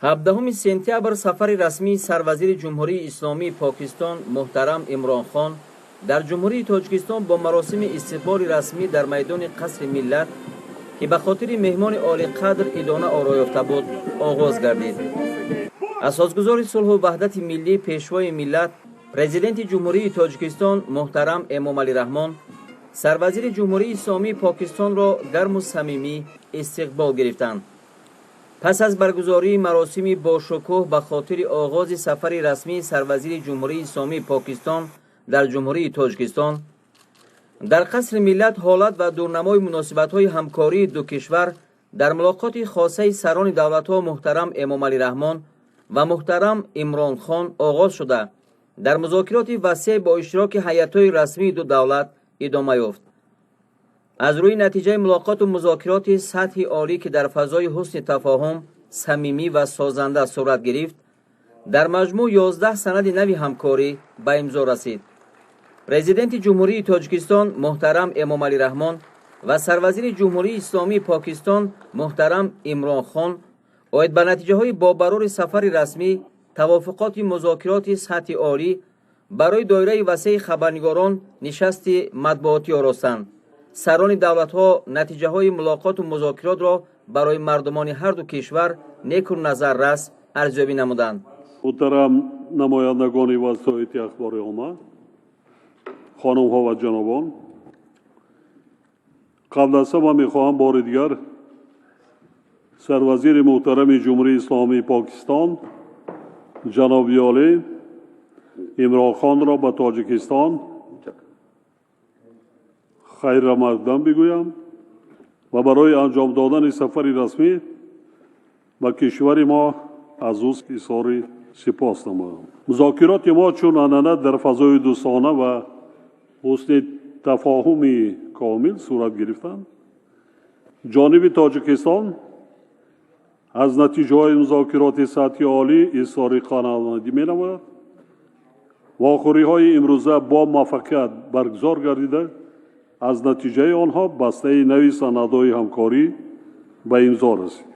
17 сентябр сафари расмии сарвазири Ҷумҳурии Исломии Покистон муҳтарам Имрон Хон дар Ҷумҳурии Тоҷикистон бо маросими истиқболи расмӣ дар майдони Қасри Миллат, ки ба хотири меҳмони олиқадр идона оро ёфта буд, оғоз гардид. Асосгузори сулҳу ваҳдати миллӣ, Пешвои миллат, Президенти Ҷумҳурии Тоҷикистон муҳтарам Эмомалӣ Раҳмон сарвазири Ҷумҳурии Исломии Покистонро гарму самимӣ истиқбол гирифтанд. Пас аз баргузории маросими бошукӯҳ ба хотири оғози сафари расмии сарвазири Ҷумҳурии Исломии Покистон дар Ҷумҳурии Тоҷикистон дар Қасри Миллат ҳолат ва дурнамои муносибатҳои ҳамкории ду кишвар дар мулоқоти хосаи сарони давлатҳо муҳтарам Эмомалӣ Раҳмон ва муҳтарам Имрон Хон оғоз шуда, дар музокироти васеъ бо иштироки ҳайатҳои расмии ду давлат идома ёфт. Аз рӯи натиҷаи мулоқоту музокироти сатҳи олӣ, ки дар фазои ҳусни тафоҳум, самимӣ ва созанда сурат гирифт, дар маҷмӯъ 11 санади нави ҳамкорӣ ба имзо расид. Президенти Ҷумҳурии Тоҷикистон муҳтарам Эмомалӣ Раҳмон ва сарвазири Ҷумҳурии Исломии Покистон муҳтарам Имрон Хон оид ба натиҷаҳои бобарори сафари расмӣ, тавофуқоти музокироти сатҳи олӣ барои доираи васеи хабарнигорон нишасти матбуотӣ оростанд. Сарони давлатҳо натиҷаҳои мулоқоту музокиротро барои мардумони ҳарду кишвар неку назаррас арзёбӣ намуданд. Муҳтарам намояндагони васоити ахбори омма, хонумҳо ва ҷанобон, қабл аз ҳама мехоҳам бори дигар сарвазири муҳтарами Ҷумҳурии Исломии Покистон ҷаноби олӣ Имрон Хонро ба Тоҷикистон хайрамақдам бигӯям ва барои анҷом додани сафари расмӣ ба кишвари мо аз ӯ изҳори сипос намоям. Музокироти мо чун анъана дар фазои дӯстона ва ҳусни тафоҳуми комил сурат гирифтанд. Ҷониби Тоҷикистон аз натиҷаҳои музокироти сатҳи олӣ изҳори қаноатмандӣ менамояд. Вохӯриҳои имрӯза бо муваффақият баргузор гардида, аз натиҷаи онҳо бастаи нави санадҳои ҳамкорӣ ба имзо расид.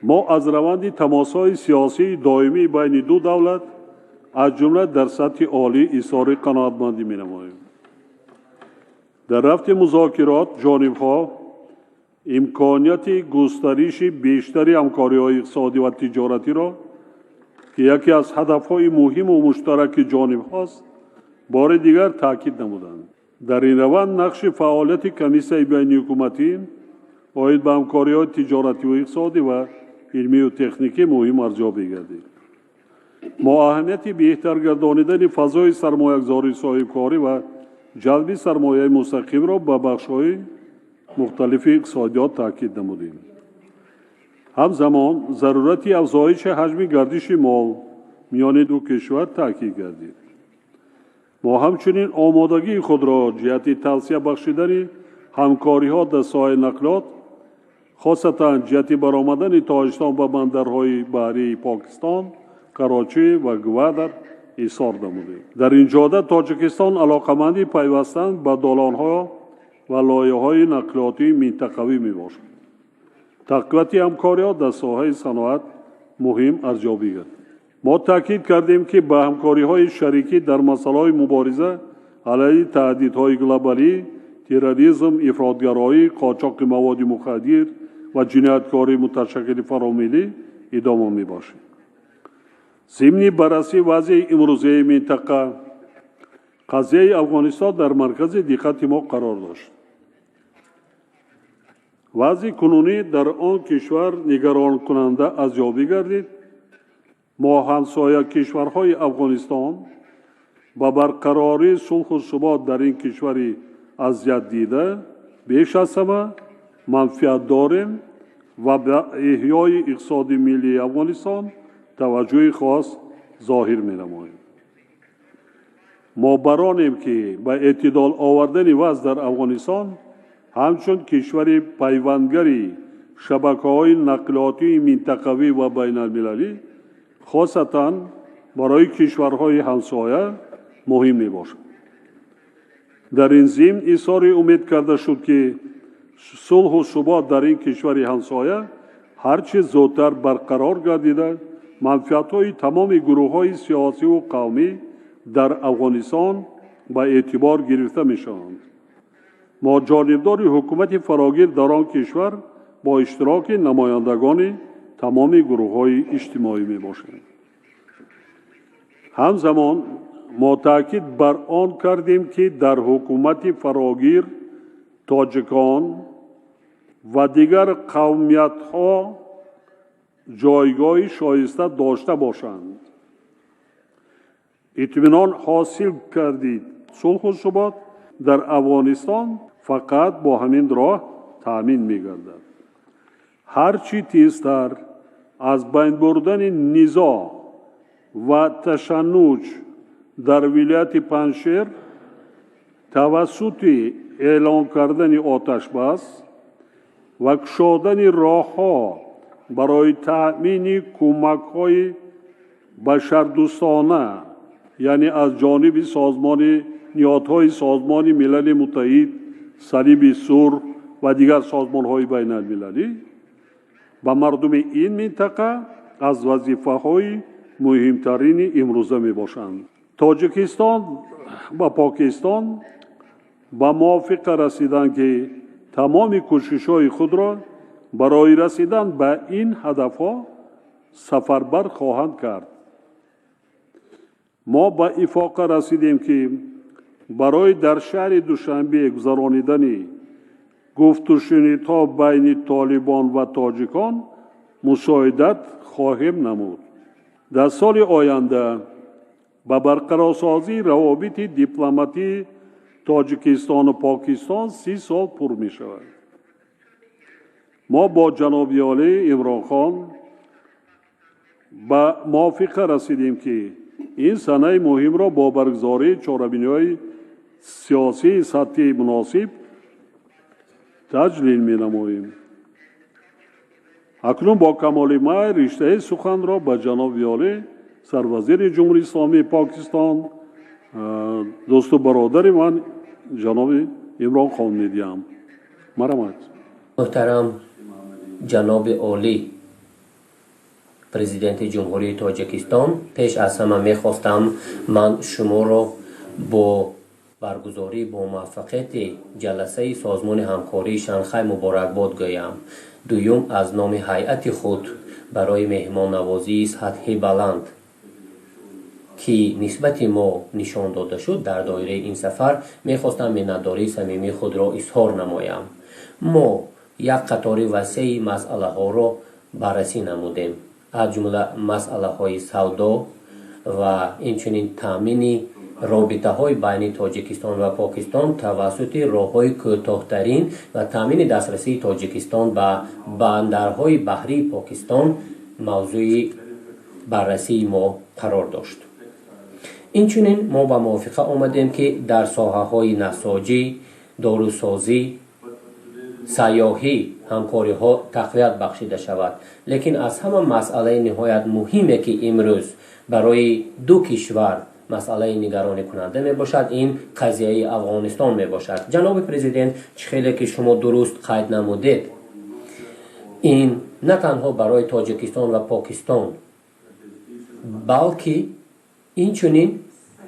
Мо аз раванди тамосҳои сиёсии доимӣ байни ду давлат, аз ҷумла дар сатҳи олӣ, изҳори қаноатмандӣ менамоем. Дар рафти музокирот ҷонибҳо имконияти густариши бештари ҳамкориҳои иқтисодӣ ва тиҷоратиро, ки яке аз ҳадафҳои муҳиму муштараки ҷонибҳост, бори дигар таъкид намуданд. Дар ин раванд нақши фаъолияти Комиссияи байниҳукуматӣ оид ба ҳамкориҳои тиҷоративу иқтисодӣ ва илмию техникӣ муҳим арзёбӣ гардид. Мо аҳамияти беҳтар гардонидани фазои сармоягузории соҳибкорӣ ва ҷалби сармояи мустақимро ба бахшҳои мухталифи иқтисодиёт таъкид намудем. Ҳамзамон зарурати афзоиши ҳаҷми гардиши мол миёни ду кишвар таъкид гардид. Мо ҳамчунин омодагии худро ҷиҳати тавсеа бахшидани ҳамкориҳо дар соҳаи нақлиёт, хосатан ҷиҳати баромадани Тоҷикистон ба бандарҳои баҳрии Покистон, Карочӣ ва Гвадар изҳор намудем. Дар ин ҷода Тоҷикистон алоқаманди пайвастан ба долонҳо ва лоиҳаҳои нақлиётии минтақавӣ мебошад. Тақвияти ҳамкориҳо дар соҳаи саноат муҳим арзёбӣ гардид. Мо таъкид кардем, ки ба ҳамкориҳои шарикӣ дар масъалаҳои мубориза алайҳи таҳдидҳои глобалӣ, терроризм, ифротгароӣ, қочоқи маводи мухаддир ва ҷинояткории муташаккили фаромиллӣ идома мебошем. Зимни баррасии вазъи имрӯзаи минтақа, қазияи Афғонистон дар маркази диққати мо қарор дошт. Вазъи кунунӣ дар он кишвар нигаронкунанда арзёбӣ гардид. Мо ҳамсоя кишварҳои Афғонистон ба барқарории сулҳу субот дар ин кишвари азиятдида беш аз ҳама манфиат дорем ва ба эҳёи иқтисоди миллии Афғонистон таваҷҷӯҳи хос зоҳир менамоем. Мо баронем, ки ба эътидол овардани вазъ дар Афғонистон ҳамчун кишвари пайвандгари шабакаҳои нақлиётии минтақавӣ ва байналмилалӣ, хосатан барои кишварҳои ҳамсоя, муҳим мебошад. Дар ин зимн изҳори умед карда шуд, ки сулҳу субот дар ин кишвари ҳамсоя Ҳарчи зудтар барқарор гардида, манфиатҳои тамоми гурӯҳҳои сиёсиву қавмӣ дар Афғонистон ба эътибор гирифта мешаванд. Мо ҷонибдори ҳукумати фарогир дар он кишвар бо иштироки намояндагони тамоми гурӯҳҳои иҷтимоӣ мебошем. Ҳамзамон мо таъкид бар он кардем, ки дар ҳукумати фарогир тоҷикон ва дигар қавмиятҳо ҷойгоҳи шоиста дошта бошанд. Итминон ҳосил кардид, сулҳу субот дар Афғонистон фақат бо ҳамин роҳ таъмин мегардад. Ҳарчи тезтар аз байн бурдани низоъ ва ташаннуҷ дар вилояти Панҷшер тавассути эълон кардани оташбас ва кушодани роҳҳо барои таъмини кӯмакҳои башардӯстона, яъне аз ҷониби созмони ниҳодҳои Созмони Милали Муттаҳид, Салиби Сурх ва дигар созмонҳои байналмилалӣ ба мардуми ин минтақа аз вазифаҳои муҳимтарини имрӯза мебошанд. Тоҷикистон ва Покистон ба мувофиқа расиданд, ки тамоми кӯшишҳои худро барои расидан ба ин ҳадафҳо сафарбар хоҳанд кард. Мо ба итифоқа расидем, ки барои дар шаҳри Душанбе гузаронидани гуфтушунидҳо байни толибон ва тоҷикон мусоидат хоҳем намуд. Дар соли оянда ба барқарорсозии равобити дипломатии Тоҷикистону Покистон 30 сол пур мешавад. Мо бо ҷаноби олӣ Имронхон ба мувофиқа расидем, ки ин санаи муҳимро бо баргузории чорабиниҳои сиёсии сатҳи муносиб таҷлил менамоем. Акнун бо камоли майл риштаи суханро ба ҷаноби олӣ сарвазири Ҷумҳурии Исломии Покистон, дӯсту бародари ман, ҷаноби Имрон Хон медиҳам. Марҳамат. Муҳтарам ҷаноби олӣ, Президенти Ҷумҳурии Тоҷикистон, пеш аз ҳама мехостам ман шуморо бо баргузории бомуваффақияти ҷаласаи Созмони ҳамкории Шанхай муборакбод гӯям. Дуюм, аз номи ҳайати худ барои меҳмоннавозии сатҳи баланд, ки нисбати мо нишон дода шуд дар доираи ин сафар, мехостам миннатдории самимии худро изҳор намоям. Мо як қатори васеи масъалаҳоро баррасӣ намудем, аз ҷумла масъалаҳои савдо ва инчунин таъмини робитаҳои байни Тоҷикистон ва Покистон тавассути роҳҳои кӯтоҳтарин ва таъмини дастрасии Тоҷикистон ба бандарҳои баҳрии Покистон мавзӯи баррасии мо қарор дошт. Инчунин мо ба мувофиқа омадем, ки дар соҳаҳои насоҷӣ, дорусозӣ, сайёҳӣ ҳамкориҳо тақвият бахшида шавад. Лекин аз ҳама масъалаи ниҳоят муҳиме, ки имрӯз барои ду кишвар масъалаи нигаронӣкунанда мебошад, ин қазияи Афғонистон мебошад. Ҷаноби президент, чӣ хеле ки шумо дуруст қайд намудед, ин на танҳо барои Тоҷикистон ва Покистон, балки инчунин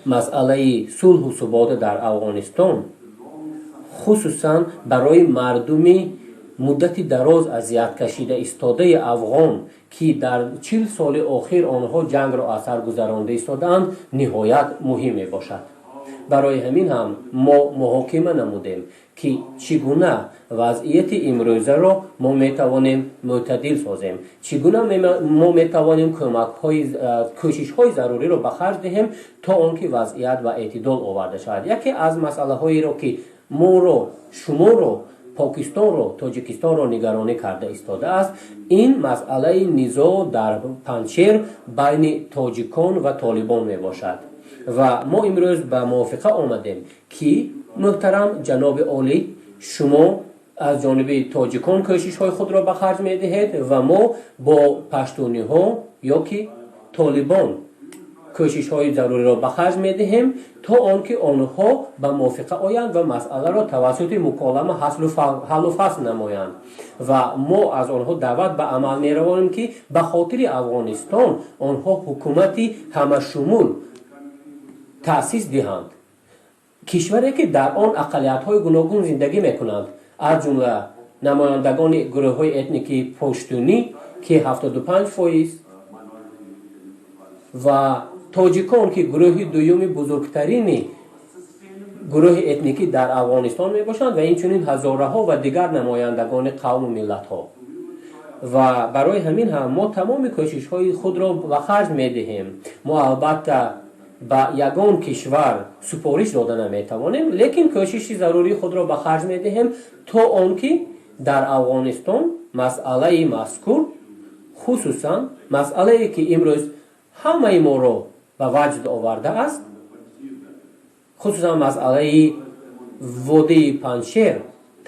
масъалаи сулҳу субот дар Афғонистон, хусусан барои мардуми муддати дароз азияткашида истодаи афғон, ки дар 40 соли охир онҳо ҷангро аз сар гузаронда истодаанд, ниҳоят муҳим мебошад. Барои ҳамин ҳам мо муҳокима намудем, ки чӣ гуна вазъияти имрӯзаро мо метавонем мӯътадил созем, чӣ гуна мо метавонем кӯмакҳои, кӯшишҳои заруриро ба харҷ диҳем, то он ки вазъият ба эътидол оварда шавад. Яке аз масъалаҳоеро, ки моро, шуморо, Покистонро, Тоҷикистонро нигаронӣ карда истодааст, ин масъалаи низоъ дар Панҷшер байни тоҷикон ва толибон мебошад. Ва мо имрӯз ба мувофиқа омадем, ки, муҳтарам ҷаноби олӣ, шумо аз ҷониби тоҷикон кӯшишҳои худро ба харҷ медиҳед ва мо бо паштуниҳо ё ки толибон Кӯшишҳои заруриро ба харҷ медиҳем, то он ки онҳо ба мувофиқа оянд ва масъаларо тавассути муколама ҳаллу фасл намоянд. Ва мо аз онҳо даъват ба амал меравонем, ки ба хотири Афғонистон онҳо ҳукумати ҳамашумул таъсис диҳанд, кишваре ки дар он ақаллиятҳои гуногун зиндагӣ мекунанд, аз ҷумла намояндагони гурӯҳҳои этникии поштунӣ, ки 75%, ва тоҷикон, ки гурӯҳи дуюми бузургтарини гурӯҳи этникӣ дар Афғонистон мебошанд, ва инчунин ҳазораҳо ва дигар намояндагони қавму миллатҳо. Ва барои ҳамин ҳам мо тамоми кӯшишҳои худро ба харҷ медиҳем. Мо албатта ба ягон кишвар супориш дода наметавонем, лекин кӯшиши зарурии худро ба харҷ медиҳем, то он ки дар Афғонистон масъалаи мазкур, хусусан масъалае ки имрӯз ҳамаи моро ба ваҷд овардааст, хусусан масъалаи водии Панҷшер,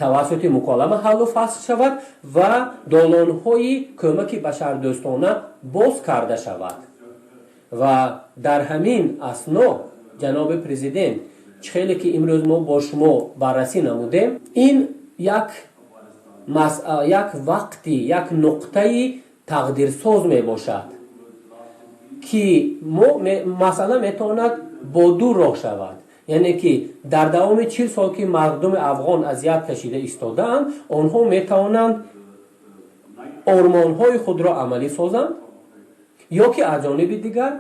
тавассути муколама ҳаллу фасл шавад ва долонҳои кӯмаки башардӯстона боз карда шавад. Ва дар ҳамин асно, ҷаноби президент, чӣ хеле ки имрӯз мо бо шумо баррасӣ намудем, ин як вақти, як нуқтаи тақдирсоз мебошад, ки мо масъала метавонад бо ду роҳ шавад, яъне ки дар давоми 40 сол, ки мардуми афғон азият кашида истодаанд, онҳо метавонанд ормонҳои худро амалӣ созанд, ё ки аз ҷониби дигар,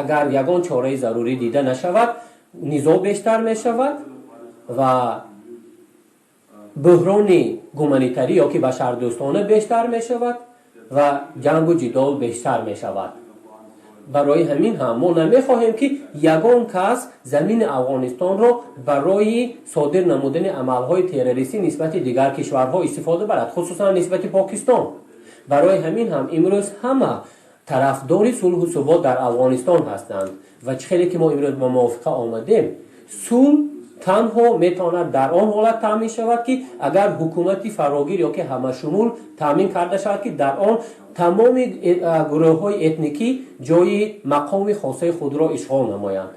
агар ягон чораи зарурӣ дида нашавад, низоъ бештар мешавад ва бӯҳрони гуманитарӣ ё ки башардӯстона бештар мешавад ва ҷангу ҷидол бештар мешавад. Барои ҳамин ҳам мо намехоҳем, ки ягон кас замини Афғонистонро барои содир намудани амалҳои террористӣ нисбати дигар кишварҳо истифода барад, хусусан нисбати Покистон. Барои ҳамин ҳам имрӯз ҳама тарафдори сулҳу субот дар Афғонистон ҳастанд. Ва чӣ хеле ки мо имрӯз ба мувофиқа омадем, сулҳ танҳо метавонад дар он ҳолат таъмин шавад, ки агар ҳукумати фарогир ё ки ҳамашумул таъмин карда шавад, ки дар он тамоми гурӯҳҳои этникӣ ҷои мақоми хосаи худро ишғол намоянд.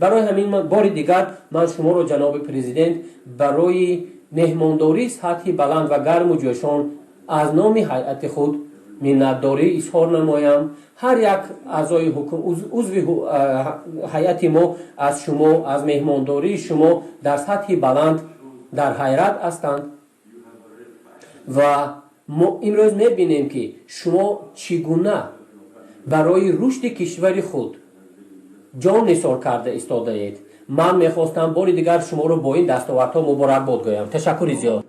Барои ҳамин бори дигар ман шуморо, ҷаноби президент, барои меҳмондории сатҳи баланд ва гарму ҷӯшон аз номи ҳайати худ миннатдорӣ изҳор намоям. Ҳар як аъзои узви ҳайати мо аз шумо, аз меҳмондории шумо дар сатҳи баланд дар ҳайрат ҳастанд. Ва мо имрӯз мебинем, ки шумо чӣ гуна барои рушди кишвари худ ҷон нисор карда истодаед. Ман мехостам бори дигар шуморо бо ин дастовардҳо муборакбод гӯям. Ташаккури зиёд.